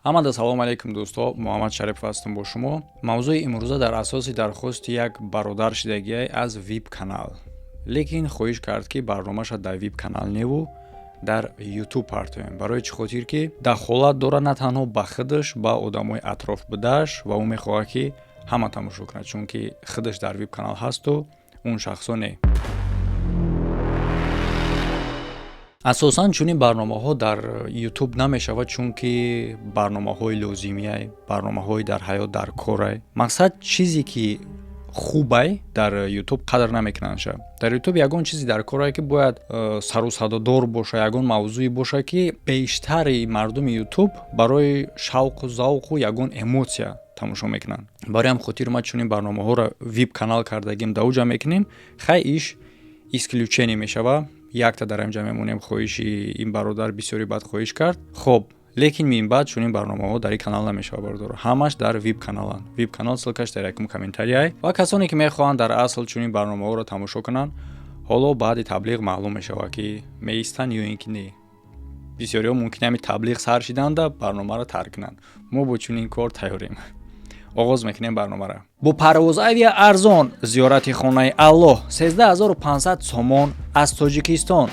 Ҳамада салому алайкум, дӯсто. Муҳаммад Шарипов ҳастам бо шумо. Мавзӯи имрӯза дар асоси дархости як бародар шидагиай аз вип канал, лекин хоҳиш кард, ки барномаша дар вип канал неву дар Ютуб партоем. Барои чӣ хотир ки дахолат дорад на танҳо ба худаш, ба одамои атроф будааш, ва ӯ мехоҳад, ки ҳама тамошо кунад, чунки худаш дар вип канал ҳасту он шахсо не. Асосан чунин барномаҳо дар Ютуб намешавад, чунки барномаҳои лозимиай, барномаҳои дар ҳаёт дар корай. Мақсад, чизе ки хубай, дар Ютуб қадр намекунандша. Дар Ютуб ягон чизе дар корае, ки бояд сарусадодор боша, ягон мавзӯе боша, ки бештари мардуми Ютуб барои шавқу завқу ягон эмоция тамошо мекунанд. Барои ҳам хотир ма чунин барномаҳоро вип канал кардагим, да уҷа мекунем. Хай, иш исключение мешава, якта дар инҷа мемонем. Хоҳиши ин бародар бисёри бад хоҳиш кард. Хоб, лекин минбаъд чунин барномаҳо дар ин канал намешавад, бародаро, ҳамаш дар вип каналанд. Вип канал ссылкаш дар якум комментарияй. Ва касоне ки мехоҳанд дар асл чунин барномаҳоро тамошо кунанд, ҳоло баъди таблиғ маълум мешавад, ки меистанд ё ин ки не. Бисёриҳо мумкин ҳами таблиғ сар шиданда барномаро тарк кунанд. Мо бо чунин кор тайёрем. Оғоз мекунем барномаро. Бо Парвоз Авиа арзон зиёрати хонаи Аллоҳ, 13 500 сомон аз Тоҷикистон.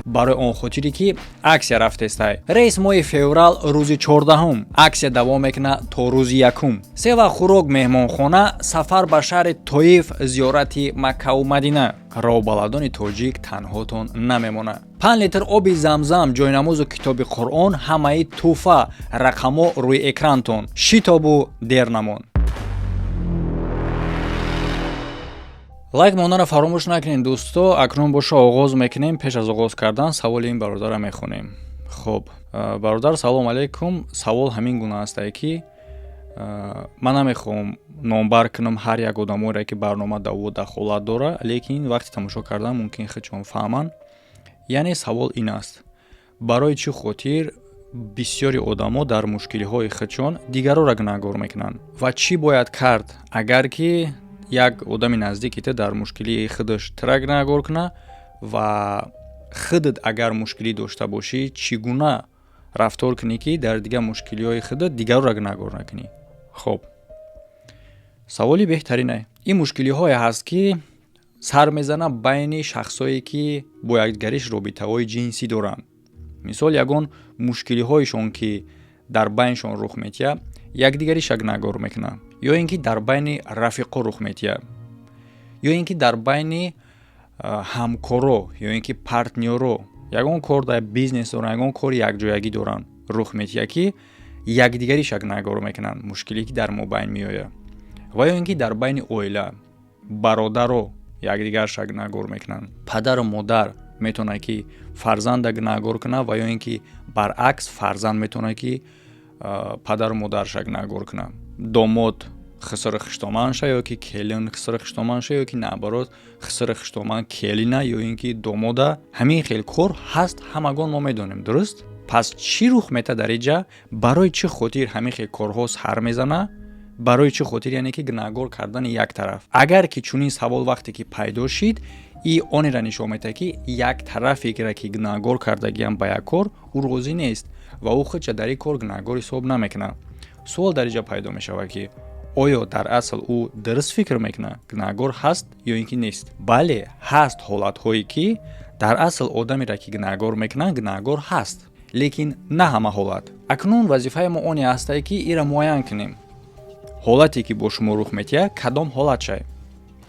Барои он хотире ки акция рафтестай, рейс моҳи феврал, рӯзи 14-ум, акция давом мекунад то рӯзи 1-ум. Се вақт хӯрок, меҳмонхона, сафар ба шаҳри Тоиф, зиёрати Маккаву Мадина. Роҳбаладони тоҷик танҳотон намемонад. 5 литр оби Замзам, ҷойнамозу китоби Қуръон, ҳамаи тӯҳфа. Рақамҳо рӯи экрантон. Шитобу дер намон. Лайк монданро фаромӯш накунед, дӯсто. Акнун боша, оғоз мекунем. Пеш аз оғоз кардан саволи ин бародарро мехонем. Хуб, бародар, салом алайкум. Савол ҳамин гуна астае, ки ман намехоҳам номбар кунам ҳар як одамоере, ки барнома даво дахолат дора, лекин вақти тамошо кардан мумкин худшон фаҳманд. Яъне савол ин аст: барои чӣ хотир бисёри одамо дар мушкилиҳои худшон дигарора гунаҳгор мекунанд ва чӣ бояд кард, агар ки як одами наздики ту дар мушкилии худаш тура гунаҳгор кунад ва худат агар мушкилӣ дошта бошӣ, чӣ гуна рафтор кунӣ, ки дар дигар мушкилиҳои худат дигарора гунаҳгор накунӣ? Хоб, саволи беҳтаринае. Ин мушкилиҳое ҳаст, ки сар мезанад байни шахсое, ки бо якдигариш робитаҳои ҷинсӣ доранд. Мисол, ягон мушкилиҳоешон, ки дар байншон рух метиҳад, якдигариша гунаҳгор мекунанд, ё ин ки дар байни рафиқо рух метиҳад, ё ин ки дар байни ҳамкоро, ё ин ки партнёро, ягон кор дар бизнес доранд, ягон кори якҷоягӣ доранд, рух метиҳад, ки якдигариша гунаҳгор мекунанд, мушкиле ки дар мобайн меояд, ва ё ин ки дар байни оила бародаро якдигарша гунаҳгор мекунанд. Падару модар метавонад, ки фарзанда гунаҳгор кунад, ва ё ин ки баръакс, фарзанд метавонад, ки падару модарша гунаҳгор кунад. Домод хисри хуштоманша ё ки келин хисри хуштоманша, ё ки наоборот, хисри хуштоман келина ё ин ки домода. Ҳамин хел кор ҳаст, ҳамагон мо медонем, дуруст? Пас чӣ рух метаҳад дар иҷа? Барои чӣ хотир ҳамин хел корҳо сар мезанад? Барои чӣ хотир, яъне ки гунаҳгор кардани як тараф? Агар ки чунин савол вақте ки пайдо шид, и онеро нишон медиҳад, ки як тарафе ки гунаҳгор кардагиам ба як кор, ӯ розӣ нест ва ӯ худша дар ин кор гунаҳгор ҳисоб намекунад. Суол дар инҷа пайдо мешавад, ки оё дар асл ӯ дуруст фикр мекунад, гунаҳгор ҳаст ё ин ки нест? Бале, ҳаст ҳолатҳое, ки дар асл одамеро, ки гунаҳгор мекунанд, гунаҳгор ҳаст, лекин на ҳама ҳолат. Акнун вазифаи мо оне ҳастае, ки инро муайян кунем: ҳолате, ки бо шумо рух метиҳад, кадом ҳолат шай?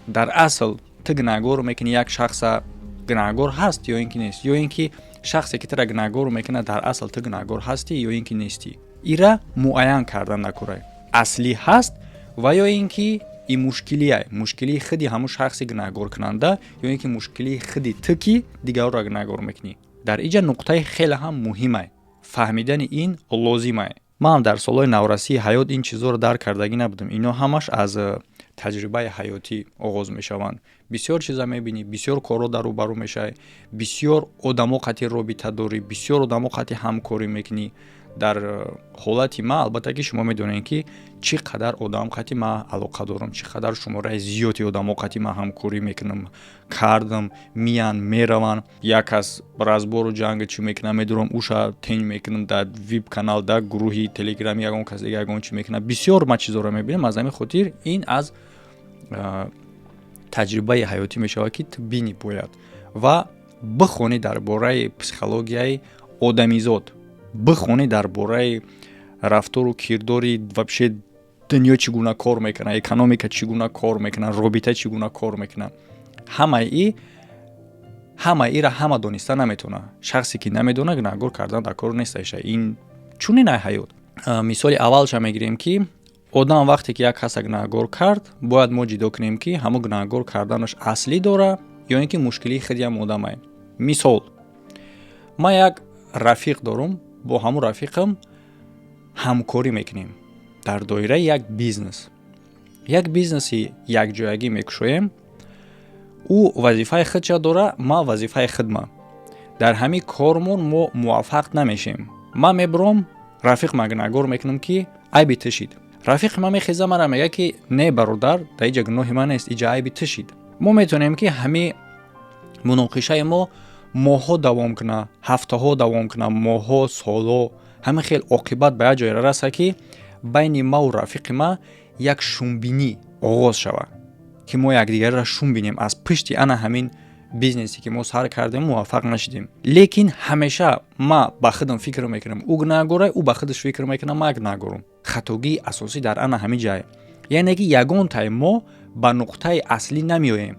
Дар асл ту гунаҳгор мекунӣ як шахса, гунаҳгор ҳаст ё ин ки нест, ё ин ки шахсе, ки тура гунаҳгор мекунад, дар асл ту гунаҳгор ҳастӣ ё ин ки нестӣ? Ира муайян кардан накурай, аслӣ ҳаст ва ё ин ки и мушкилия, мушкилии худи ҳамун шахси гунаҳгоркунанда, ё ин ки мушкилии худи ту, ки дигарро гунаҳгор мекунӣ. Дар иҷа нуқтаи хеле ҳам муҳимай, фаҳмидани ин лозимай. Ман дар солҳои наврасии ҳаёт ин чизҳоро дарк кардагӣ набудам. Ино ҳамаш аз таҷрибаи ҳаётӣ оғоз мешаванд. Бисёр чиза мебинӣ, бисёр корҳо дар рӯбарӯ мешавӣ, бисёр одамо қатъи робита дорӣ, бисёр одамо қатъи ҳамкорӣ мекунӣ. Дар ҳолати ман, албатта, ки шумо медонед, ки чӣ қадар одам қати ман алоқа дорам, чӣ қадар шумораи зиёди одамо қати ман ҳамкорӣ мекунам, кардам, миян, мераванд. Як кас разбору ҷанг чӣ мекунам, медурам, уша тень мекунам дар вип канал, дар гурӯҳи телеграми, ягон кас дига ягон чӣ мекунам. Бисёр ман чизоро мебинам. Аз ҳамин хотир ин аз таҷрибаи ҳаётӣ мешавад, ки ту бинӣ бояд ва бихонӣ дар бораи психологияи одамизод, бихонӣ дар бораи рафтору кирдори, вообще дунё чӣ гуна кор мекунад, экономика чӣ гуна кор мекунад, робита чӣ гуна кор мекунад. Ҳамаи ира ҳама дониста наметавонад. Шахсе ки намедонад, гунаҳгор кардан дар кор нест. Айша, ин чунин ай ҳаёт. Мисоли аввалша мегирем, ки одам вақте ки як каса гунаҳгор кард, бояд мо ҷидо кунем, ки ҳамон гунаҳгор карданаш аслӣ дора ё ин ки мушкилии худи ҳам одамае. Мисол, ман як рафиқ дорум, бо ҳамон рафиқам ҳамкорӣ мекунем дар доираи як бизнес. Як бизнеси якҷоягӣ мекушоем. Ӯ вазифаи худша дора, ман вазифаи худма. Дар ҳамин кормон мо муваффақ намешем. Ман мебуром, рафиқ ман гунаҳгор мекунам, ки айби ту шид. Рафиқи ман мехеза, мара мегӯяд, ки не, бародар, дар иҷа гуноҳи ман нест, иҷа айби ту шид. Мо метавонем, ки ҳамин муноқишаи мо моҳҳо давом кунад, ҳафтаҳо давом кунад, моҳҳо, солҳо. Ҳамин хел оқибат ба як ҷое раса, ки байни маву рафиқи ман як шумбинӣ оғоз шавад, ки мо якдигарро шум бинем аз пушти ана ҳамин бизнесе, ки мо сар кардем, муваффақ нашудем. Лекин ҳамеша ма ба худам фикр мекунам, ӯ гунаҳгора, ӯ ба худаш фикр мекунам, ма гунаҳгорам. Хатогии асосӣ дар ана ҳамин ҷае, яъне ки ягонтаи мо ба нуқтаи аслӣ намеоем.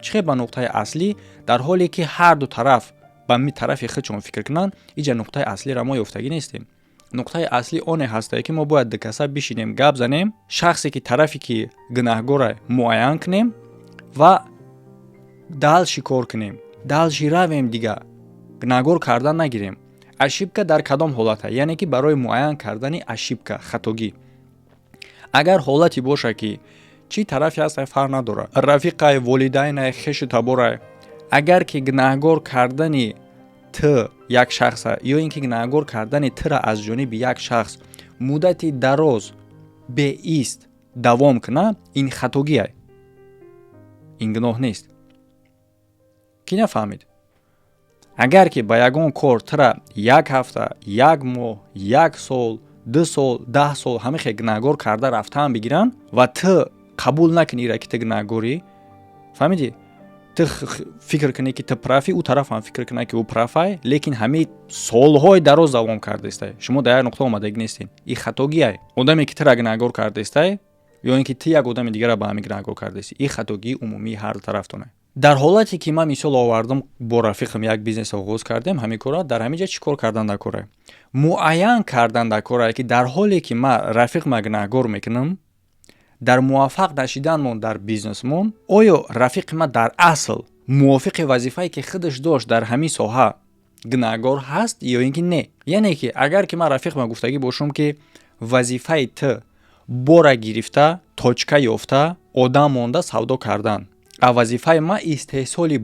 Чӣ хел ба нуқтаи аслӣ, дар ҳоле ки ҳар ду тараф ба тарафи худшон фикр кунанд? Иҷа нуқтаи аслиро мо ёфтагӣ нестем. Нуқтаи аслӣ оне ҳастае, ки мо бояд дукаса бишинем, гап занем, шахсе ки тарафе ки гунаҳгора муайян кунем ва дальше кор кунем, дальше равем, дига гунаҳгор кардан нагирем. Ошибка дар кадом ҳолата? Яъне ки барои муайян кардани ошибка, хатогӣ, агар ҳолате бошад, ки чӣ тарафе ҳаст, фарқ надорад, рафиқай, волидайнай, хешу таборай, агар ки гунаҳгор кардани т як шахса ё ин ки гунаҳгор кардани тра аз ҷониби як шахс муддати дароз беист давом кунад, ин хатогиай, ин гуноҳ нест. Кӣ нафаҳмид? Агар ки ба ягон кор тра як ҳафта, як моҳ, як сол, 2 сол, 10 сол ҳамин хел гунаҳгор карда рафтаан бигиранд ва ту қабул накунӣ ира, ки ту гунаҳгорӣ, фаҳмидӣ? Ту фикр кунӣ, ки ту прав ӣ, ӯ тараф ҳам фикр кунад, ки ӯ прав ай, лекин ҳамаи солҳои дароз давом кардаистай, шумо дар як нуқта омадагӣ нестед, ин хатогиай. Одаме ки тура гунаҳгор кардаистай ё ин ки ту як одами дигарро ба ҳамин гунаҳгор кардаистӣ, ин хатогии умумии ҳар тарафтоне. Дар ҳолате ки ман мисол овардам, бо рафиқам як бизнес оғоз кардем, ҳамин кора, дар ҳамин ҷа чӣ кор кардан дар кора? Муайян кардан дар кора, ки дар ҳоле ки ман рафиқма гунаҳгор мекунам дар муваффақ нашиданмон дар бизнесмон, оё рафиқи ман дар асл мувофиқи вазифае, ки худаш дошт, дар ҳамин соҳа гунаҳгор ҳаст ё ин ки не? Яъне ки агар ки ман рафиқма гуфтагӣ бошам, ки вазифаи ту бора гирифта, точка ёфта, одам монда, савдо кардан, а вазифаи ман истеҳсоли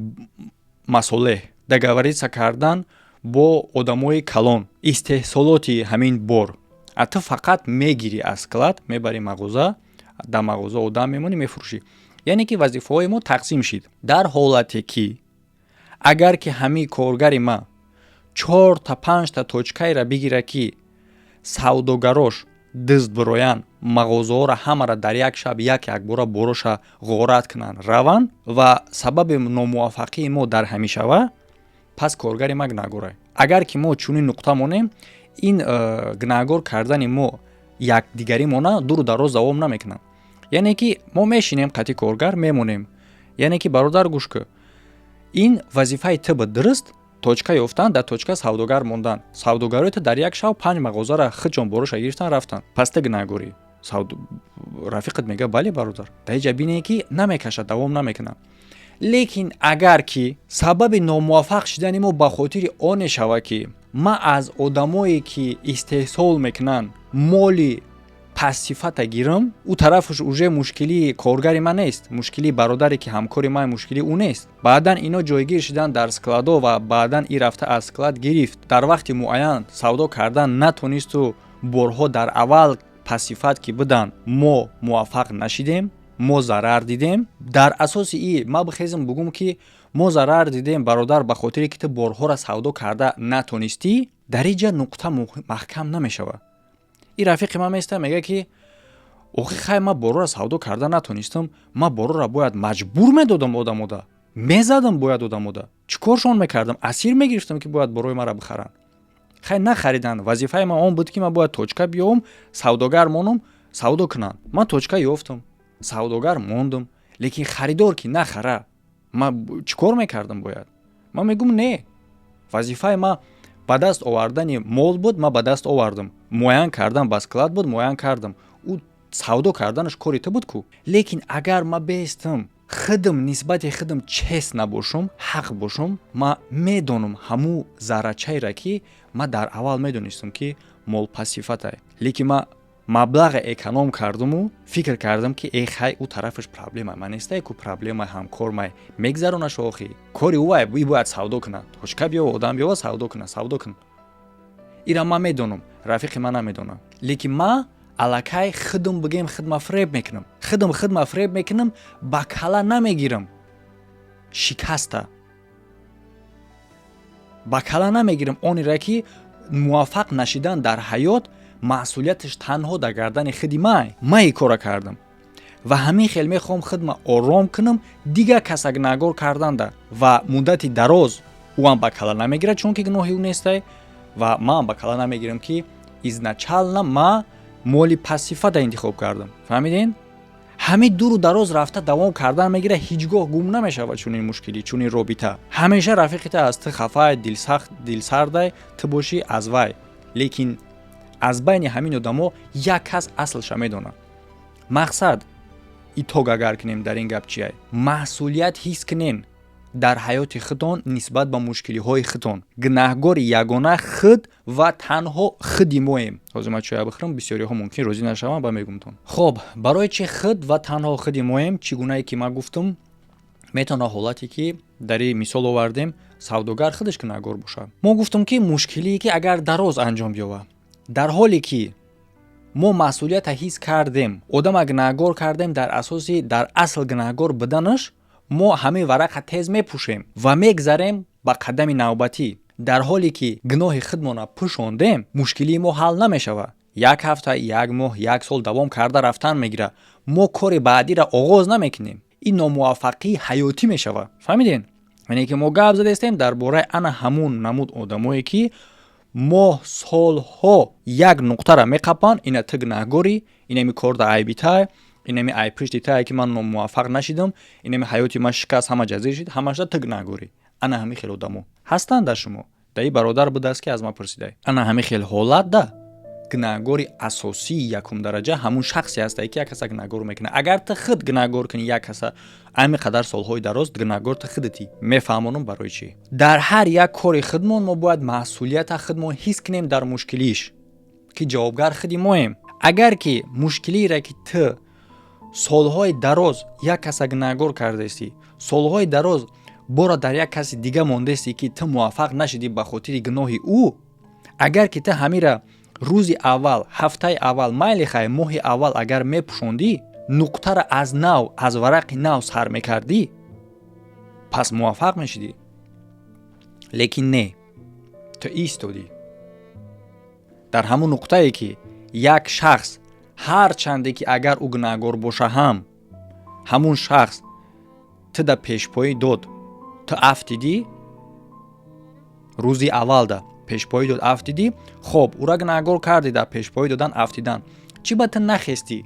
масолеҳ, договориться кардан бо одамои калон, истеҳсолоти ҳамин бор, а ту фақат мегирӣ аз склад, мебарӣ мағоза, дар мағоза одам мемонӣ, мефурӯшӣ. Яъне ки вазифаҳои мо тақсим шид. Дар ҳолате ки агар ки ҳамин коргари ман чорта, панҷта точка еро бигира, ки савдогарош дизд бироянд, мағозаҳоро ҳамаро дар як шаб як якбора бороша ғорат кунанд, раванд ва сабаби номуваффақии мо дар ҳамин шава, пас коргари ма гунаҳгорай. Агар ки мо чунин нуқта монем, ин гунаҳгор кардани мо якдигаримона дуру дароз давом намекунад. Яъне ки мо мешинем қати коргар, мемонем, яъне ки бародар, гӯш кӯ, ин вазифаи ту буд, дуруст? Точка ёфтан, дар точка савдогар мондан. Савдогарои ту дар як шаб панҷ мағозаро худшон бороша гирифтан, рафтанд, пас ту гунаҳгорӣ. Рафиқат мега: «Бале, бародар». Дар иҷа бинед, ки намекашад, давом намекунад. Лекин агар ки сабаби номуваффақ шидани мо ба хотири оне шавад, ки ман аз одамое, ки истеҳсол мекунанд, моли Пастсифата гирам, ӯ тарафаш уже мушкилии коргари ман нест, мушкилии бародаре, ки ҳамкори ман, мушкилии ӯ нест. Баъдан ино ҷойгир шидан дар складо ва баъдан и рафта аз склад гирифт, дар вақти муайян савдо кардан натонисту борҳо дар аввал пастсифат ки буданд, мо муваффақ нашидем, мо зарар дидем. Дар асоси и ма бихезм, бугум, ки мо зарар дидем, бародар, ба хотире ки ту борҳоро савдо карда натонистӣ, дар ин ҷа нуқта маҳкам намешавад. И рафиқи ман места, мега, ки охи, хай, ман борҳоро савдо карда натонистам, ман борҳоро бояд маҷбур медодам, одамода мезадам, бояд одамода чӣ коршон мекардам, асир мегирифтам, ки бояд борои маро бихаранд. Хай, нахариданд. Вазифаи ман он буд, ки ман бояд точка биёвам, савдогар монам, савдо кунанд. Ман точка ёфтам, савдогар мондам, лекин харидор ки нахара, ман чӣ кор мекардам бояд? Ман мегӯм, не, вазифаи ман ба даст овардани мол буд, ман ба даст овардам, муайян кардан ба склад буд, муайян кардам, ӯ савдо карданаш кори ту буд ку. Лекин агар ман бестам, худам нисбати худам чест набошум, ҳақ бошум, ман медонам ҳамун заррачаеро, ки ман дар аввал медонистам, ки мол пастсифатай, лекин ман маблағе эконом кардуму фикр кардам, ки э, хай, ӯ тарафаш проблема ман нестай ку, проблемаи ҳамкормай, мегзаронаш, охи кори ӯ и бояд савдо кунад, точка биёва, одам биёва, савдо кунад, савдо кун. Ира ман медонам, рафиқи ман намедонам. Лекин ман аллакай худам, бигем, худма фреб мекунам, худам худма фреб мекунам, ба кала намегирам, шикаста ба кала намегирам. Онеро, ки муваффақ нашидан дар ҳаёт масъулияташ танҳо дар гардани худи май, ман ин кора кардам ва ҳамин хел мехоҳам худма ором кунам, дигар каса гунаҳгор карданда ва муддати дароз ӯам ба кала намегирад, чунки гуноҳи ӯ нестай, ва ман ба кала намегирам, ки изначально ма моли пастсифата интихоб кардам. Фаҳмиден? Ҳамин дуру дароз рафта давом кардан мегирад, ҳеҷ гоҳ гум намешавад чунин мушкилӣ, чунин робита. Ҳамеша рафиқи ту аз ту хафай, дилсахт, дилсардай, ту бошӣ аз вай. Лекин аз байни ҳамин одамо як кас аслша медонад. Мақсад, итог агар кунем дар ин гап чия? Масъулият ҳис кунен дар ҳаёти худтон нисбат ба мушкилиҳои худтон. Гунаҳгори ягона худ ва танҳо худи моем. Ҳозир ман чоя бихӯрам, бисёриҳо мумкин розӣ нашаванд, ба мегумтон. Хоб, барои чи худ ва танҳо худи моем? Чӣ гунае ки ман гуфтам, метавона ҳолате, ки дар ин мисол овардем, савдогар худаш гунаҳгор бошад. Мо гуфтам, ки мушкилие, ки агар дароз анҷом ёбад, дар ҳоле ки мо масъулията ҳис кардем, одама гунаҳгор кардем, дар асоси дар асл гунаҳгор буданаш, мо ҳамин варақа тез мепӯшем ва мегзарем ба қадами навбатӣ. Дар ҳоле ки гуноҳи худмона пӯшондем, мушкилии мо ҳал намешавад. Як ҳафта, як моҳ, як сол давом карда рафтан мегирад, мо кори баъдиро оғоз намекунем. Ин номуваффақии ҳаётӣ мешавад. Фаҳмиден? Яъне ки мо гап задестем дар бораи ана ҳамун намуд одамое, ки моҳ, солҳо як нуқтара меқапанд: ина ту гунаҳгорӣ, инами кор да айби тай, инами ай пишти тае, ки ман муваффақ нашидам, инами ҳаёти ман шикаст, ҳама ҷазир шид, ҳамаша ту гунаҳгорӣ. Ана ҳамин хел одамо ҳастанд дар шумо. Да, и бародар будааст, ки аз ман пурсидай. Ана ҳамин хел ҳолат да гунаҳгори асосии якумдараҷа ҳамун шахсе ҳастае, ки як каса гунаҳгор мекунад. Агар ту худ гунаҳгор кунӣ як каса, ҳамин қадар солҳои дароз гунаҳгор ту худатӣ. Мефаҳмонам, барои чӣ дар ҳар як кори худмон мо бояд масъулията худмон ҳис кунем дар мушкилиш, ки ҷавобгар худи моем. Агар ки мушкилиере, ки ту солҳои дароз як каса гунаҳгор кардаистӣ, солҳои дароз бора дар як каси дига мондаистӣ, ки ту муваффақ нашидӣ ба хотири гуноҳи ӯ, агар ки ту ҳамира рӯзи аввал, ҳафтаи аввал, майли хай, моҳи аввал агар мепӯшондӣ, нуқтаро аз нав, аз варақи нав сар мекардӣ, пас муваффақ мешидӣ. Лекин не, ту истодӣ дар ҳамун нуқтае, ки як шахс, ҳарчанде ки агар ӯ гунаҳгор боша ҳам, ҳамун шахс ту да пешпоӣ дод, ту афтидӣ. Рӯзи аввалда пешпоӣ дод, афтидӣ. Хоб, ӯра гунаҳгор кардӣ дар пешпоӣ додан, афтидан. Чӣ ба ту нахестӣ?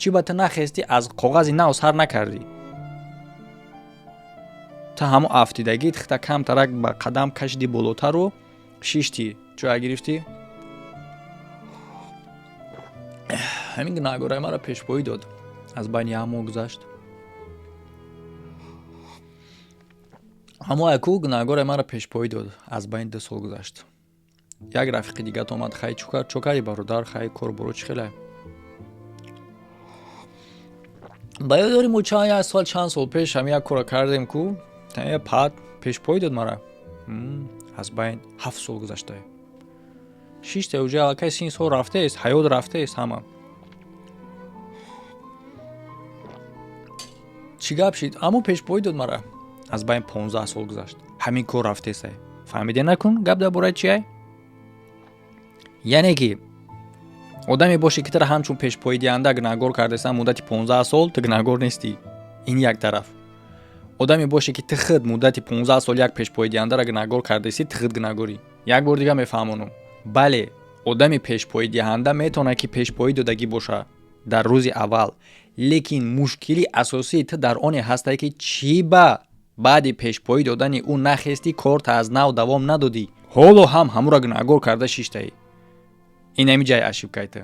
Чӣ ба ту нахестӣ, аз коғази нав сар накардӣ? Ту ҳамон афтидагит хита камтарак ба қадам кашиди болотару шиштӣ, чоя гирифтӣ. Ҳамин гунаҳгораи маро пешпоӣ дод, аз байни як моҳ гузашт. Аммо яку гунаҳгоре маро пешпоӣ дод, аз байни 2 сол гузашт. Як рафиқи дигат омад: «Хай, чо кардӣ, бародар? Хай, кор боро чӣ хелай?» Ба ёд дорем, мо чанд як сол, чанд сол пеш ҳами як кора кардем ку, пат пешпоӣ дод мара. Аз байн 7 сол гузаштае, шишта уже аллакай 30 сол рафтест, ҳаёт рафтест. Ҳама чӣ гап шид? Аммо пешпоӣ дод мара. Аз байн 15 сол гузашт, ҳамин кор рафтесай. Фаҳмиде накун, гап дар бораи чиай? Яъне ки одаме боше, ки тара ҳамчун пешпоидиҳанда гунаҳгор кардесан, муддати 15 сол ту гунаҳгор нестӣ. Ин як тараф. Одаме боше, ки ту худ муддати 15 сол як пешпоидиҳандаро гунаҳгор кардесӣ, ту худ гунаҳгорӣ. Як бор дига мефаҳмонам: бале, одами пешпоидиҳанда метавонад, ки пешпоӣ додагӣ боша дар рӯзи аввал, лекин мушкили асосии ту дар оне ҳастае, ки чӣ ба баъди пешпоӣ додани ӯ нахестӣ, корта аз нав давом надодӣ, ҳоло ҳам ҳамура гунаҳгор карда шиштаӣ. Ин ҳами ҷайи ошибкаи ту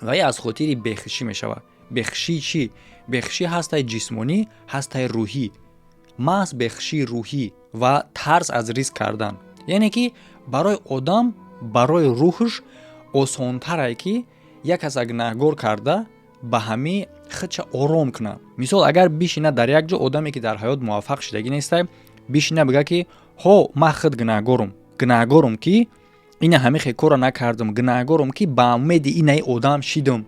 ва аз хотири бехушӣ мешавад. Бехушии чӣ? Бехушӣ ҳастаи ҷисмонӣ, ҳастаи рӯҳӣ. Маҳз бехушии рӯҳӣ ва тарс аз риск кардан. Яъне ки барои одам, барои рӯҳш осонтарае, ки як каса гунаҳгор карда, ба ҳамӣ худша ором кунад. Мисол, агар бишина дар як ҷо одаме, ки дар ҳаёт муваффақ шудагӣ нестай, бишина бига, ки ҳо, ман худ гунаҳгорум, гунаҳгорум, ки ина ҳамин хел корро накардам, гунаҳгорум, ки ба умеди инаи одам шидам.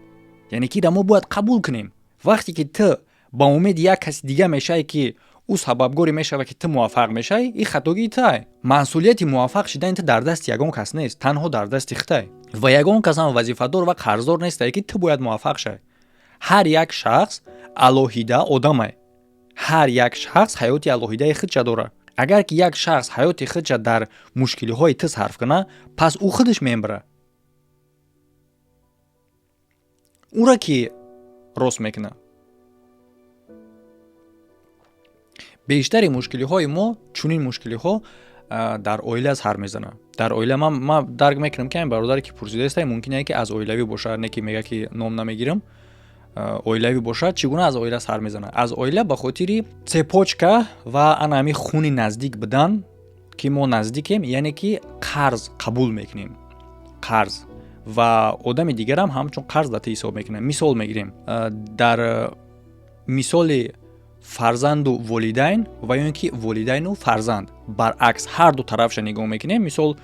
Яъне ки ира мо бояд қабул кунем. Вақте ки ту ба умеди як каси дига мешавӣ, ки ӯ сабабгоре мешавад, ки ту муваффақ мешавӣ, ин хатогии туай. Масъулияти муваффақ шидани ту дар дасти ягон кас нест, танҳо дар дасти худай. Ва ягон кас ҳам вазифадор ва қарздор нестае, ки ту бояд муваффақ шавӣ. Ҳар як шахс алоҳида одамай, ҳар як шахс ҳаёти алоҳидаи худша дорад. Агар ки як шахс ҳаёти худша дар мушкилиҳои ту сарф кунад, пас ӯ худаш мембара, ӯра ки рост мекунад. Бештари мушкилиҳои мо, чунин мушкилиҳо дар оила сар мезанад. Дар оила ман дарк мекунам, ки ҳамин бародаре, ки пурсидаестай, мумкин ки аз оилавӣ бошад, не ки мега, ки ном намегирам, оилавӣ бошад. Чӣ гуна аз оила сар мезанад? Аз оила ба хотири цепочка ва ана ҳамин хуни наздик будан, ки мо наздикем, яъне ки қарз қабул мекунем, қарз, ва одами дигарам ҳамчун қарз да ту ҳисоб мекунад. Мисол мегирем, дар мисоли фарзанду волидайн ва ё ин ки волидайну фарзанд, баръакс, ҳарду тарафша нигоҳ мекунем. Мисол,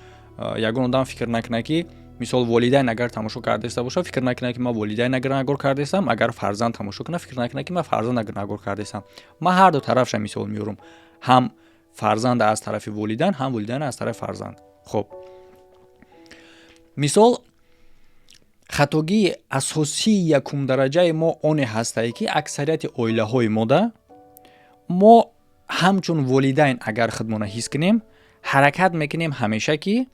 ягон одам фикр накунад, ки мисол волидайн агар тамошо кардаиста бошад, фикр накунад, ки ман волидайн гунаҳгор кардаистам. Агар фарзанд тамошо кунад, фикр накунад, ки ман фарзанда гунаҳгор кардаистам. Ман ҳарду тарафша мисол меорам: ҳам фарзанда аз тарафи волидайн, ҳам волидайна аз тарафи фарзанд. Хуб, мисол, хатогии асосии якумдараҷаи мо оне ҳастае, ки аксарияти оилаҳои мода мо ҳамчун волидайн агар худмона ҳис кунем, ҳаракат мекунем ҳамеша, ки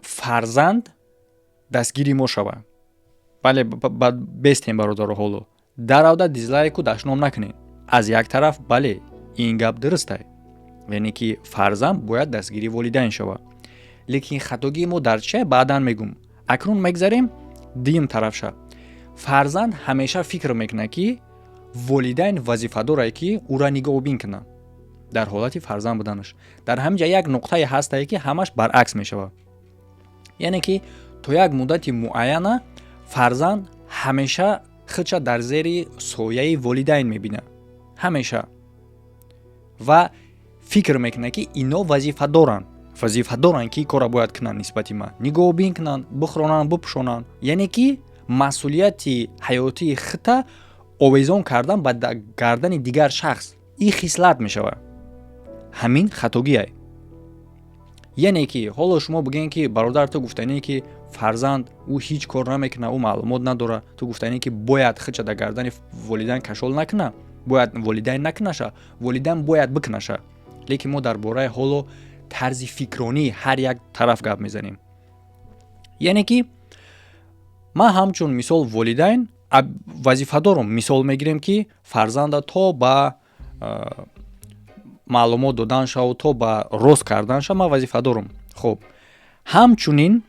фарзанд дастгири мо шавад. Бале, бестем, бародаро, ҳоло даравда дизлайку дашном накунед. Аз як тараф, бале, ин гап дурустай, яъне ки фарзанд бояд дастгири волидайн шавад. Лекин хатогии мо дар чия, баъдан мегум. Акнун мегзарем дуюм тарафша. Фарзанд ҳамеша фикр мекунад, ки волидайн вазифадорае, ки ӯра нигоҳубин кунад дар ҳолати фарзанд буданаш. Дар ҳамин ҷа як нуқтае ҳастае, ки ҳамаш баръакс мешавад. Яъне ки то як муддати муайяна фарзанд ҳамеша худша дар зери сояи волидайн мебинад ҳамеша ва фикр мекунад, ки ино вазифа доранд, вазифа доранд, ки корро бояд кунанд, нисбати ман нигоҳубин кунанд, бихӯронанд, бипӯшонанд. Яъне ки масъулияти ҳаётии худта овезон кардан ба гардани дигар шахс, ин хислат мешавад. Ҳамин хатогие. Яъне ки ҳоло шумо бигӯед, ки бародар, ту гуфтание, ки фарзанд ӯ ҳеҷ кор намекунад, ӯ маълумот надорад. Ту гуфтание, ки бояд худша дар гардани волидайн кашол накунад, бояд волидайн накунаша, волидайн бояд бикунаша. Лекин мо дар бораи ҳоло тарзи фикронии ҳар як тараф гап мезанем. Яъне ки ман ҳамчун мисол волидайн вазифа дорум, мисол мегирем, ки фарзанда то ба маълумот додан шаву то ба рост кардан шав, ман вазифа дорум. Хуб, ҳамчунин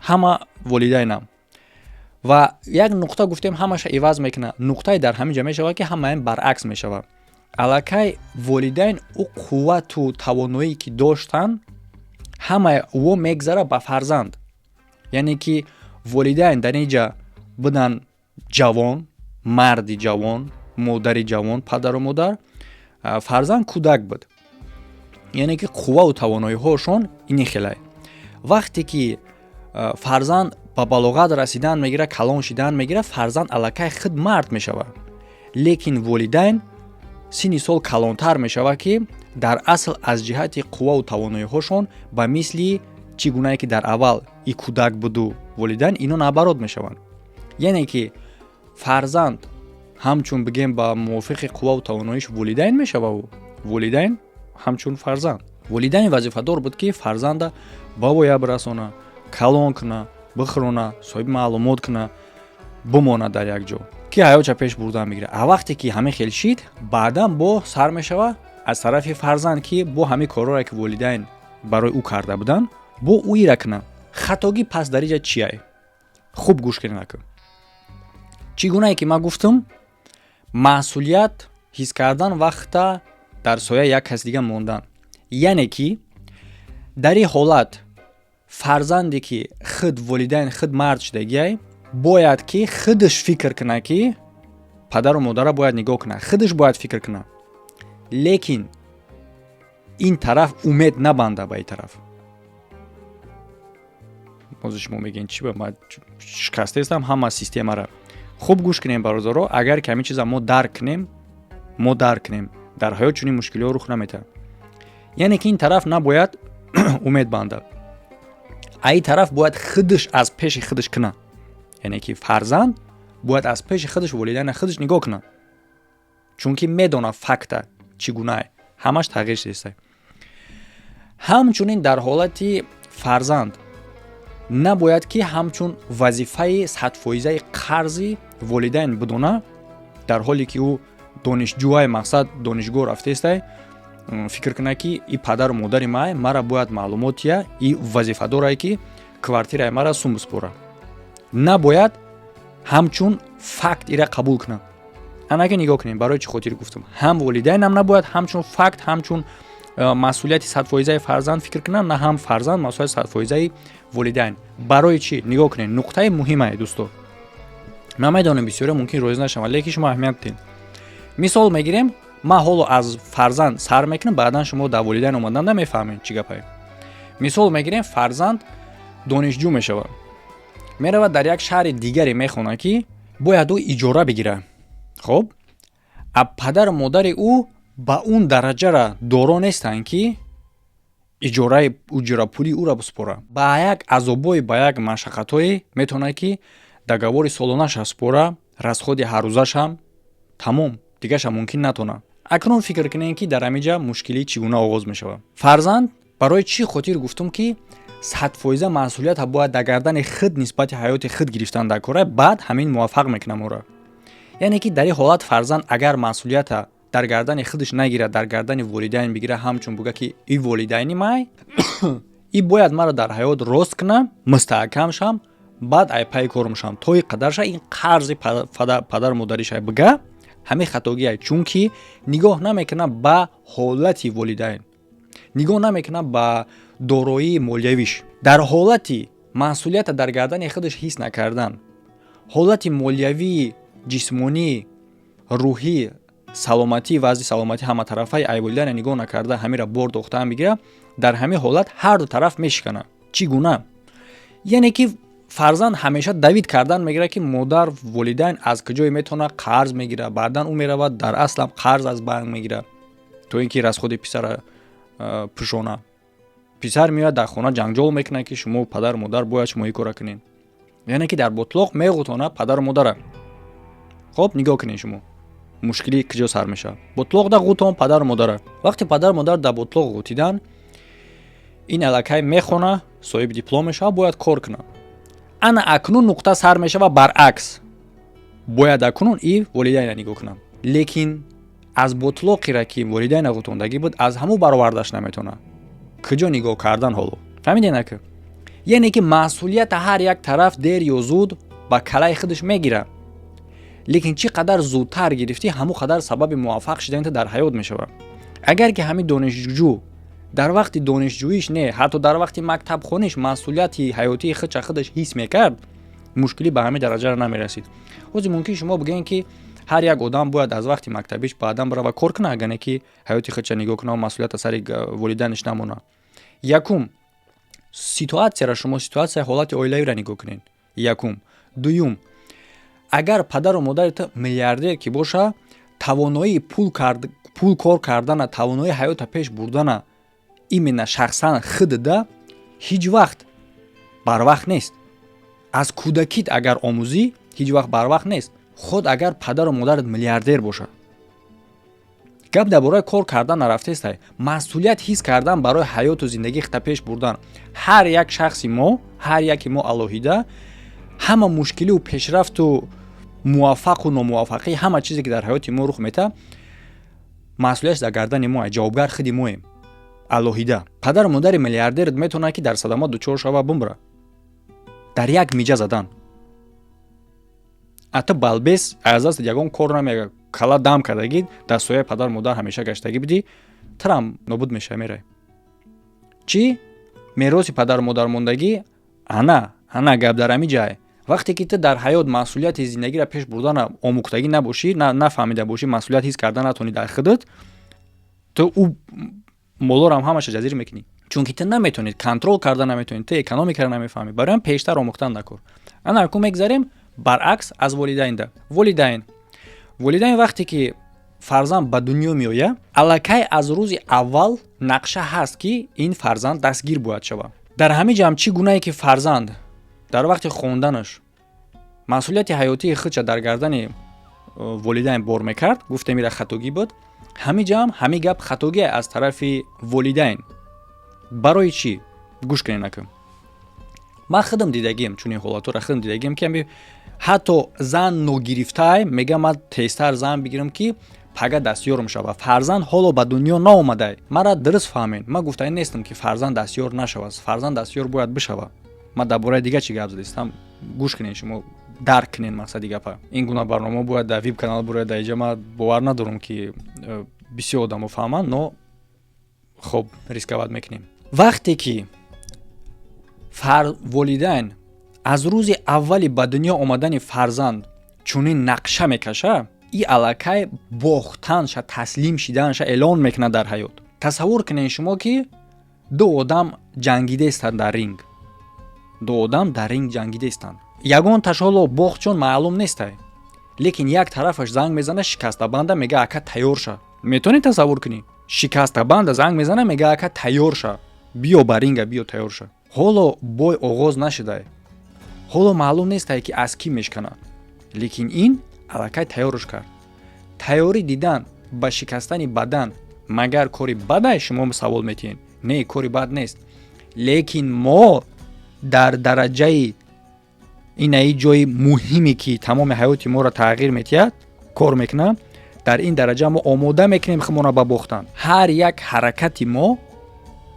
ҳама волидайнам. Ва як нуқта гуфтем, ҳамаша иваз мекунад. Нуқтае дар ҳамин ҷа мешавад, ки ҳамаам баръакс мешавад. Аллакай волидайн ӯ қуввату тавоноӣ, ки доштанд, ҳамаи ӯ мегзара ба фарзанд. Яъне ки волидайн дар ин ҷа будан. Ҷавон, марди ҷавон, модари ҷавон, падару модар, фарзанд кӯдак буд. Яъне ки қувваву тавоноиҳошон ини хелай. Вақте ки фарзанд ба балоғат расидан мегира, калон шидан мегира, фарзанд аллакай худ мард мешавад, лекин волидайн синни сол калонтар мешавад, ки дар асл аз ҷиҳати қувваву тавоноиҳошон ба мисли чӣ гунае ки дар аввал и кӯдак буду волидайн ино наоборот мешаванд. Яъне ки фарзанд ҳамчун, бигем, ба мувофиқи қувваву тавоноиш волидайн мешававу волидайн ҳамчун фарзанд. Волидайн вазифадор буд, ки фарзанда ба воя бирасона, калон куна, бихӯрона, соҳиби маълумот куна, бимонад дар як ҷо, ки ҳаётша пеш бурдан мегирад. А вақте ки ҳамин хел шид, баъдан бо сар мешава аз тарафи фарзанд, ки бо ҳамин корҳое, ки волидайн барои ӯ карда буданд, бо ӯ ира кунад. Хатогӣ пас дар иҷа чияй? Хуб гӯш кунед ака. Чӣ гунае ки ман гуфтам, масъулият ҳис кардан вақта дар сояи як кас дига мондан. Яъне ки дар ин ҳолат фарзанде, ки худ волидайн, худ мард шудагиай, бояд ки худаш фикр кунад, ки падару модара бояд нигоҳ кунад, худаш бояд фикр кунад, лекин ин тараф умед набанда ба ин тараф. Ҳозир шумо мегӯед, чӣ ба ман шикастаистам ҳама системара. Хуб гӯш кунем, бародаро. Агар ки ҳамин чиза мо дарк кунем, мо дарк кунем, дар ҳаёт чунин мушкилиҳо рух наметавад. Яъне ки ин тараф набояд умед банда, а ин тараф бояд худаш аз пеши худаш кунад. Яъне ки фарзанд бояд аз пеши худаш волидайна худаш нигоҳ кунад, чунки медонад факта чӣ гунае, ҳамаш тағйир шудааст. Ҳамчунин дар ҳолати фарзанд набояд ки ҳамчун вазифаи 100-фоизаи қарзи волидайн бидона. Дар ҳоле ки ӯ донишҷӯай, мақсад, донишгоҳ рафтаестай, фикр кунад, ки и падару модари май мара бояд маълумотия, и вазифадорае, ки квартираи мара сум биспора. Набояд ҳамчун факт ира қабул кунад. Анаки нигоҳ кунем, барои чӣ хотир гуфтам, ҳам волидайнам набояд ҳамчун факт, ҳамчун масъулияти 100-фоизаи фарзанд фикр кунад, на ҳам фарзанд масъулияти 100-фоизаи волидайн. Барои чӣ? Нигоҳ кунед, нуқтаи муҳимае, дӯсто. Ман медонам, бисёре мумкин розӣ нашаванд, лекин шумо аҳамият диҳед. Мисол мегирем, ман ҳоло аз фарзанд сар мекунам, баъдан шумо дар волидайн омаданда мефаҳмед, чӣ гапае. Мисол мегирем, фарзанд донишҷӯ мешавад, меравад, дар як шаҳри дигаре мехонад, ки бояд ӯ иҷора бигирад. Хоб, а падару модари ӯ ба он дараҷара доро нестанд, ки иҷораи иҷорапулии ӯра биспора. Ба як азобое, ба як машаққатҳое метавонад, ки договори солонаша спора, расходи ҳаррӯзашам тамом, дигаша мумкин натонад. Акнун фикр кунем, ки дар ҳамин ҷа мушкилӣ чӣ гуна оғоз мешавад. Фарзанд, барои чӣ хотир гуфтум, ки 100% масъулията бояд дар гардани худ нисбати ҳаёти худ гирифтан дар кора, баъд ҳамин муваффақ мекунам ӯро. Яъне ки дар ин ҳолат фарзанд агар масъулията дар гардани худаш нагирад, дар гардани волидайн бигира, ҳамчун буга, ки и волидайни май и бояд маро дар ҳаёт рост кунам, мустаҳкам шам, баъд ай пайи корм шам, то и қадарша ин қарзи падару модариша бига, ҳамин хатогия, чунки нигоҳ намекунад ба ҳолати волидайн, нигоҳ намекунад ба дороии молиявиш. Дар ҳолати масъулията дар гардани худаш ҳис накардан, ҳолати молиявии, ҷисмонӣ, рӯҳӣ, саломатӣ, вазъи саломатӣ ҳаматарафаи ай волидайна нигоҳ накарда, ҳамира бор дохтаам бигира, дар ҳамин ҳолат ҳарду тараф мешиканад. Чӣ гуна? Яъне ки фарзанд ҳамеша давить кардан мегирад, ки модар, волидайн аз куҷое метавонад, қарз мегирад. Баъдан ӯ меравад, дар аслам қарз аз банк мегирад, то ин ки расходи писара пӯшона. Писар меояд, дар хона ҷанҷол мекунад, ки шумо падару модар бояд шумо ин кора кунед. Яъне ки дар ботлоқ меғутонад падару модара. Хоб, нигоҳ кунед шумо, мушкилӣ куҷо сар мешавад. Ботлоқ да ғутон падару модара. Вақте падару модар дар ботлоқ ғутидан, ин аллакай мехона, соҳиби диплом мешавад, бояд кор кунад. Ана акнун нуқта сар мешавад. Баръакс, бояд акнун и волидайна нигоҳ кунам, лекин аз ботлоқира, ки волидайна ғутондагӣ буд, аз ҳамун баровардаш наметавонад. Куҷо нигоҳ кардан ҳоло? Фаҳмидед нака? Яъне ки масъулията ҳар як тараф дер ё зуд ба калаи худаш мегирад, лекин чӣ қадар зудтар гирифтӣ, ҳамон қадар сабаби муваффақ шудани дар ҳаёт мешавад. Агар ки ҳамин донишҷӯ дар вақти донишҷӯиш, не, ҳатто дар вақти мактабхониш масъулияти ҳаётии худша худаш ҳис мекард, Мушкилӣ ба ҳамин дараҷаро намерасид. Ҳозир мумкин шумо бигӯед, ки ҳар як одам бояд аз вақти мактабиш баъдан бирава, кор кунад, агар не ки ҳаёти худша нигоҳ кунад, масъулията сари волидайнаш намонад. Якум, ситуатсияро шумо, ситуатсияи ҳолати оилавиро нигоҳ кунед, якум. Дуюм, агар падару модари ту миллиардер ки боша, тавоноии пул кор кардана, тавоноии ҳаёта пеш бурдана именно шахсан худда ҳеҷ вақт барвақт нест. Аз кӯдакит агар омӯзӣ, ҳеҷ вақт барвақт нест. Худ агар падару модарат миллиардер бошад, гап дар бораи кор кардан нарафтестай, масъулият ҳис кардан барои ҳаёту зиндагии худта пеш бурдан. Ҳар як шахси мо, ҳар яке мо алоҳида, ҳама мушкилиу пешрафту муваффақу номуваффақӣ, ҳама чизе ки дар ҳаёти мо рух метаҳад, масъулиятш дар гардани мо, ҷавобгар худи моем алоҳида. Падару модари миллиардерат метавонад, ки дар садама дучор шава, бумра дар як миҷа задан, а ту балбес, аз дастат ягон кор намеяга, кала дам кардагӣ, дар сояи падару модар ҳамеша гаштагӣ бидӣ, турам нобуд мешава, мерай. Чӣ мероси падару модар мондагӣ? Ана гап дар ҳамин ҷай. Вақте ки ту дар ҳаёт масъулияти зиндагиро пеш бурдана омӯхтагӣ набошӣ, нафаҳмида бошӣ, масъулият ҳис карда натонӣ дар худат, ту ӯ молорам ҳамаша ҷазир мекунӣ, чунки ту наметавонӣ контрол карда наметавонӣ, ту экономикаро намефаҳмӣ. Барои ҳам пештар омӯхтан накор. Ана ку мегзарем баръакс аз волидайнда. Волидайн вақте ки фарзанд ба дунё меояд, аллакай аз рӯзи аввал нақша ҳаст, ки ин фарзанд дастгир бояд шавад. Дар ҳамин ҷамъ чӣ гунае ки фарзанд дар вақти хонданаш масъулияти ҳаётии худша дар гардани волидайн бор мекард, гуфтем, ира хатогӣ буд. Ҳамин ҷамъ ҳамин гап хатогӣ аз тарафи волидайн. Барои чӣ? Гӯш кунед нака. Ман худам дидагием чунин ҳолатҳоро, худам дидагием, ки ҳатто зан ногирифтаай, мега: «Ман тезтар зан бигирам, ки пага дастёрам шавад». Фарзанд ҳоло ба дунё наомадай. Мара дуруст фаҳмед, ман гуфтанӣ нестам, ки фарзанд дастёр нашавад. Фарзанд дастёр бояд бишавад. Ман дар бораи дигар чӣ гап задистам. Гӯш кунед, шумо дарк кунед мақсади гапа. Ин гуна барномаҳо бояд дар вип канал бурад. Дар иҷа ман бовар надорам, ки бисёр одамо фаҳманд, но хоб, рисковать мекунем. Вақте ки волидайн аз рӯзи аввали ба дунё омадани фарзанд чунин нақша мекаша, и аллакай бохтанша, таслим шиданша эълон мекунад дар ҳаёт. Тасаввур кунед шумо, ки ду одам ҷангидаистанд дар ринг, ду одам дар ринг ҷангидаистанд. Ягонташ ҳоло бохт, чун маълум нестай, лекин як тарафаш занг мезана шикастабанда, мега: «Ака, тайёр ша». Метавонӣ тасаввур кунӣ? Шикастабанда занг мезана, мега: «Ака, тайёр ша, биё ба ринга, биё, тайёр ша». Ҳоло бой оғоз нашудай, ҳоло маълум нестай, ки аз кӣ мешканад, лекин ин аллакай тайёрш кард. Тайёрӣ дидан ба шикастани бадан магар кори бадай, шумо савол метиҳед? Не, кори бад нест, лекин мо дар дараҷаи инаи ҷои муҳиме, ки тамоми ҳаёти моро тағйир метиҳад, кор мекунад, дар ин дараҷа мо омода мекунем худмонро ба бохтан. Ҳар як ҳаракати мо,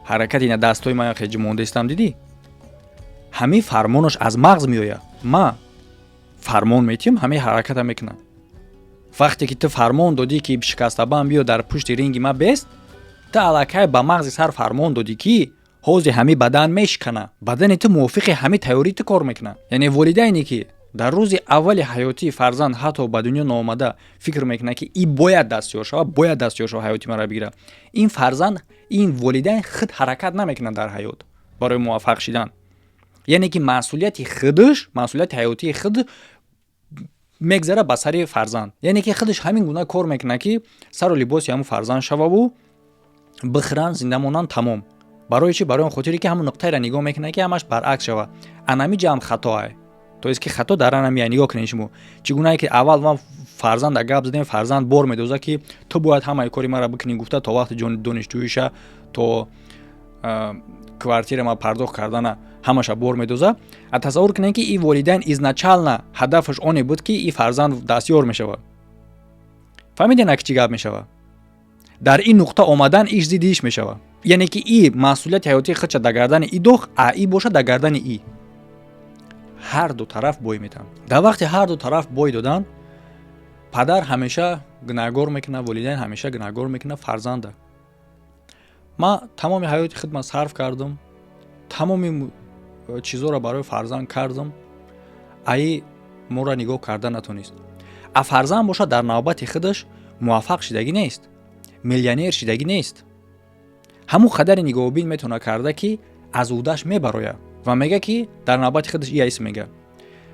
ҳаракати ина дастҳои ман хеҷи мондаистам, дидӣ, ҳамин фармонаш аз мағз меояд. Ма фармон метиҳам, ҳамин ҳараката мекунам. Вақте ки ту фармон додӣ, ки шикастабанд биё, дар пушти ринги ма бест, ту аллакай ба мағзи сар фармон додӣ, ки ҳозир ҳамин бадан мешикана. Бадани ту мувофиқи ҳамин тайёрии ту кор мекунад. Яъне волидайне ки дар рӯзи аввали ҳаётии фарзанд, ҳатто ба дунё наомада, фикр мекунад, ки и бояд дастёр шавад, бояд дастёр шавад, ҳаёти маро бигирад, ин фарзанд, ин волидайн худ ҳаракат намекунад дар ҳаёт барои муваффақ шидан. Яъне ки масъулияти худаш, масъулияти ҳаётии худ мегзара ба сари фарзанд. Яъне ки худаш ҳамин гуна кор мекунад, ки сару либоси ҳамун фарзанд шававу бихӯранд, зинда монанд, тамом. Барои чӣ? Барои он хотире ки ҳамун нуқтаеро нигоҳ мекунад, ки ҳамаш баръакс шавад. Анами ҷамъ хатоае, то есть ки хато дар анамия. Нигоҳ кунед шумо, чӣ гунае ки аввал ман фарзанда гап задем, фарзанд бор медозад, ки ту бояд ҳамаи кори маро бикунӣ, гуфта, то вақти донишҷӯиша, то квартира ма пардохт кардана ҳамаша бор медозад. А тасаввур кунед, ки и волидайн изначально ҳадафаш оне буд, ки и фарзанд дастёр мешавад. Фаҳмидед, ки чӣ гап мешавад? Дар ин нуқта омадан иш зидди иш мешавад. Яъне ки и масъулияти ҳаётии худша дар гардани и дохт, а и бошад дар гардани и. Ҳар ду тараф бой метаҳанд. Дар вақти ҳар ду тараф бой додан, падар ҳамеша гунаҳгор мекунад, волидайн ҳамеша гунаҳгор мекунад фарзанда. Ман тамоми ҳаёти худма сарф кардам, тамоми чизоро барои фарзанд кардам. Аи моро нигоҳ карда натонист. А фарзанд бошад, дар навбати худаш муваффақ шидагӣ нест, миллионер шидагӣ нест, ҳамун қадари нигоҳубин метавона карда, ки аз ӯҳдаш мебарояд. Ва мега, ки дар навбати худаш иайс мега: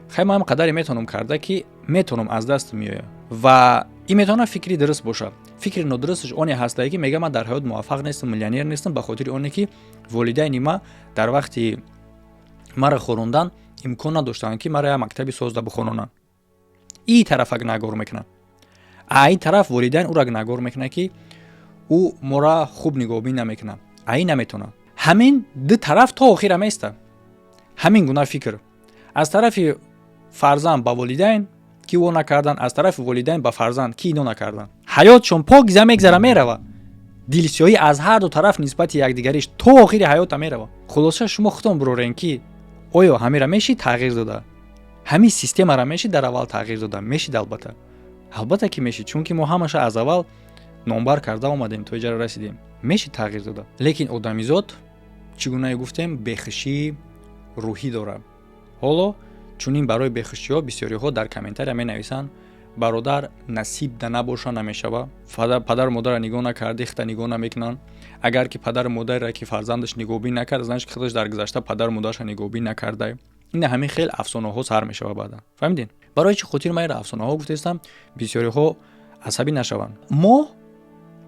«Хай, ман қадаре метавонам карда, ки метавонам, аз даст меояд». Ва ин метавонад фикри дуруст бошад. Фикри нодурусташ оне ҳастае, ки мега: «Ман дар ҳаёт муваффақ нестам, миллионер нестам, ба хотири оне ки волидайни ма дар вақти маро хонондан имкон надоштанд, ки маро як мактаби созда бихононанд». И тарафа гунаҳгор мекунад, а ин тараф волидайн ӯро гунаҳгор мекунад, ки ӯ моро хуб нигоҳубин намекунад, а ин наметавонад. Ҳамин ду тараф то охира места. Ҳамин гуна фикр аз тарафи фарзанд ба волидайн, ки ӯ накардан, аз тарафи волидайн ба фарзанд, ки ино накардан. Ҳаётшон покиза мегзара, мерава. Дилсиёҳӣ аз ҳар ду тараф нисбати якдигариш то охири ҳаёта мерава. Хулоса, шумо худтон бирорен, ки оё ҳамира меши тағйир дода, ҳамин системаро меши дар аввал тағйир дода мешид? Албатта, албатта ки мешид, чунки мо ҳамаша аз аввал номбар карда омадем, то иҷара расидем. Мешид тағйир дода, лекин одамизод, чӣ гунае гуфтем, бехушии рӯҳӣ дорад. Ҳоло чунин барои бехушиҳо бисёриҳо дар комментария менависанд: «Бародар, насиб да набоша, намешава. Падару модарро нигоҳ накарди, хита нигоҳ намекунанд». Агар ки падару модаре ки фарзандаш нигоҳубин накард, значит, ки худаш дар гузашта падару модараша нигоҳубин накарда. Ина ҳамин хел афсонаҳо сар мешава баъдан. Фаҳмидин, барои чӣ хотир ман инро афсонаҳо гуфтаистам? Бисёриҳо асабӣ нашаванд. Мо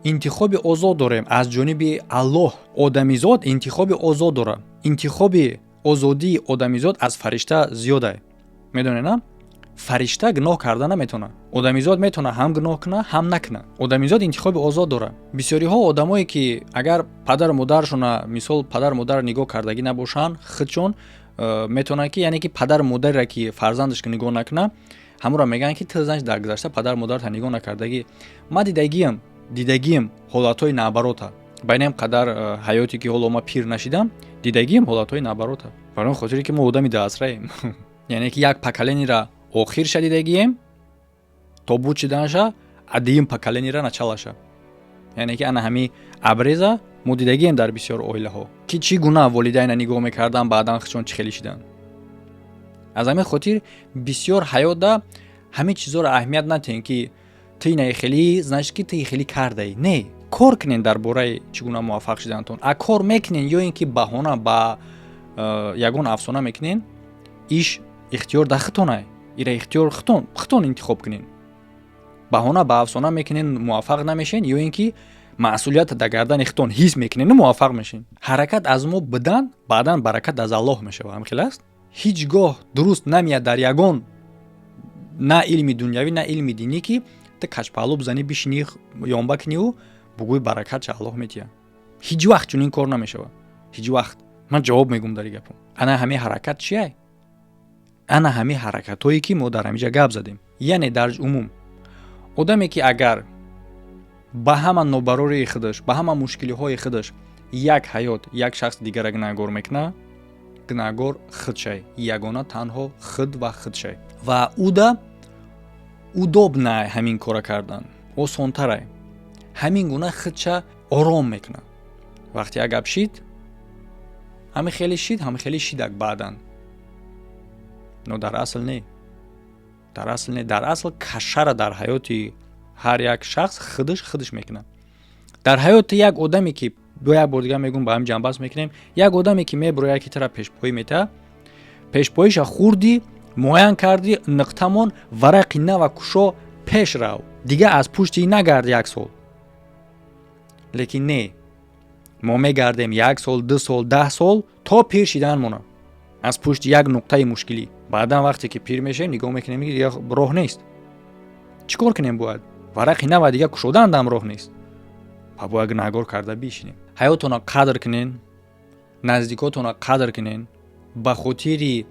интихоби озод дорем аз ҷониби Аллоҳ. Одамизод интихоби озод дорад. Интихоби озодии одамизод аз фаришта зиёда, медонед на? Фаришта гуноҳ карда наметавонад, одамизод метавонад ҳам гуноҳ кунад, ҳам накунад. Одамизод интихоби озод дорад. Бисёриҳо, одамое ки агар падару модарашона, мисол, падару модарро нигоҳ кардагӣ набошанд, худшон метавонанд ки, яъне ки падару модареро ки фарзандаш нигоҳ накунад, ҳамонро мегӯянд, ки ту значит дар гузашта падару модарата нигоҳ накардагӣ. Ман дидагиям ҳолатҳои наоборот а. Байнам қадар ҳаёте ки ҳоло ма пир нашидам, дидагиям ҳолатҳои наоборот а. Барои он хотире ки мо одами даасраем, яъне ки як поколение ра охирша дидагием то буд шиданаша, а дуюм поколение ра начало ша, яъне ки ана ҳами обреза мо дидагием дар бисёр оилаҳо, ки чӣ гуна волидайна нигоҳ мекардан, баъдан худшон чӣ хеле шиданд. Аз ҳамин хотир бисёр ҳаётда ҳамин чизҳоро аҳамият натиҳем, ки ту инаи хеле, значит ки ту хеле кардаӣ. Не, кор кунен дар бораи чӣ гуна муваффақ шиданатон. А кор мекунен ё ин ки баҳона ба ягон афсона мекунен, иш ихтиёр дар худтонай. Ира ихтиёр худтон интихоб кунен. Баҳона ба афсона мекунен, муваффақ намешен, ё ин ки масъулията дар гардани худтон ҳис мекунену муваффақ мешен. Ҳаракат аз мо бидан, баъдан баракат аз Аллоҳ мешавад. Ҳамхел аст. Ҳеҷ гоҳ дуруст намеяд дар ягон на илми дунявӣ, на илми динӣ, ки ту качпаҳлӯ бизанӣ, бишинӣ, ёнба куниву бугӯи: «Баракатша Аллоҳ метиҳад». Ҳеҷ вақт чунин кор намешавад, ҳеҷ вақт. Ман ҷавоб мегӯм дар ин гапо. Ана ҳамин ҳаракат чиай? Ана ҳамин ҳаракатҳое, ки мо дар ҳаминҷа гап задем. Яъне дар умум одаме, ки агар ба ҳама нобарории худаш, ба ҳама мушкилиҳои худаш як ҳаёт як шахси дигара гунаҳгор мекунад, гунаҳгор худшай, ягона танҳо худ ва худшай. Ва уда удобно ҳамин кора кардан, осонтарай. Ҳамин гуна худша ором мекунад. Вақте як гап шид, ҳами хеле шид, ҳами хеле шидак баъдан. Но дар асл не, дар асл не. Дар асл кашара дар ҳаёти ҳар як шахс худаш мекунад. Дар ҳаёти як одаме, ки бо як бор дигар мегӯм, ба ҳам ҷамъбаст мекунем, як одаме, ки мебурояд, ки тара пешпоӣ метаҳад, пешпоиша хурдӣ, муайян кардӣ, нуқтамон, варақи нава кушо, пеш рав, дигар аз пушти нагард як сол. Лекин не, мо мегардем як сол, 2 сол, 10 сол, то пир шидан монад, аз пушти як нуқтаи мушкилӣ. Баъдан вақте ки пир мешавем, нигоҳ мекунем, дигар роҳ нест. Чӣ кор кунем? Бояд варақи нава дигар кушодан дам роҳ нест ва бояд гунаҳгор карда бишинем. Ҳаётона қадр кунен, наздикотона қадр кунен. Ба хотири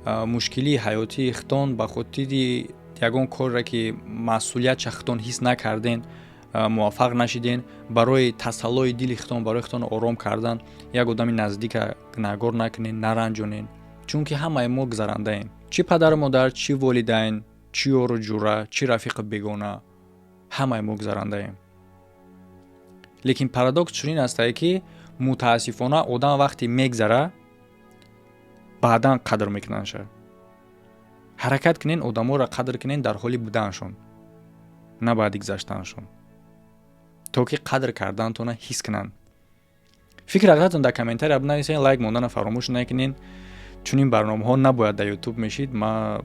мушкилии ҳаётии худтон, ба хотири ягон корре, ки масъулиятша худтон ҳис накарден, муваффақ нашиден, барои тасаллои дили худтон, барои худтон ором кардан як одами наздика гунаҳгор накунен, наранҷонен, чунки ҳамаи мо гузарандаем: чӣ падару модар, чӣ волидайн, чӣ ёру ҷура, чӣ рафиқи бегона, ҳамаи мо гузарандаем. Лекин парадокс чунин астае, ки мутаассифона одам вақте мегзара, баъдан қадр мекунанд. Ҳаракат кунен, одаморо қадр кунен дар ҳоли буданашон, на баъди гузаштанашон, то ки қадр карданатонро ҳис кунанд. Фикр ақидатон дар комментария бинависен, лайк мондана фаромӯш накунен. Чунин барномаҳо набояд дар Ютуб мешид. Ма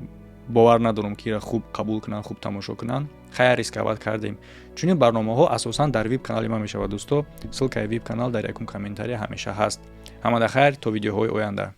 бовар надорам, ки ира хуб қабул кунанд, хуб тамошо кунанд. Хайр, рисковать кардем. Чунин барномаҳо асосан дар вип канали ман мешавад, дӯсто. Ссылкаи вип канал дар якум комментария ҳамеша ҳаст. Ҳамада хайр, то видеоҳои оянда.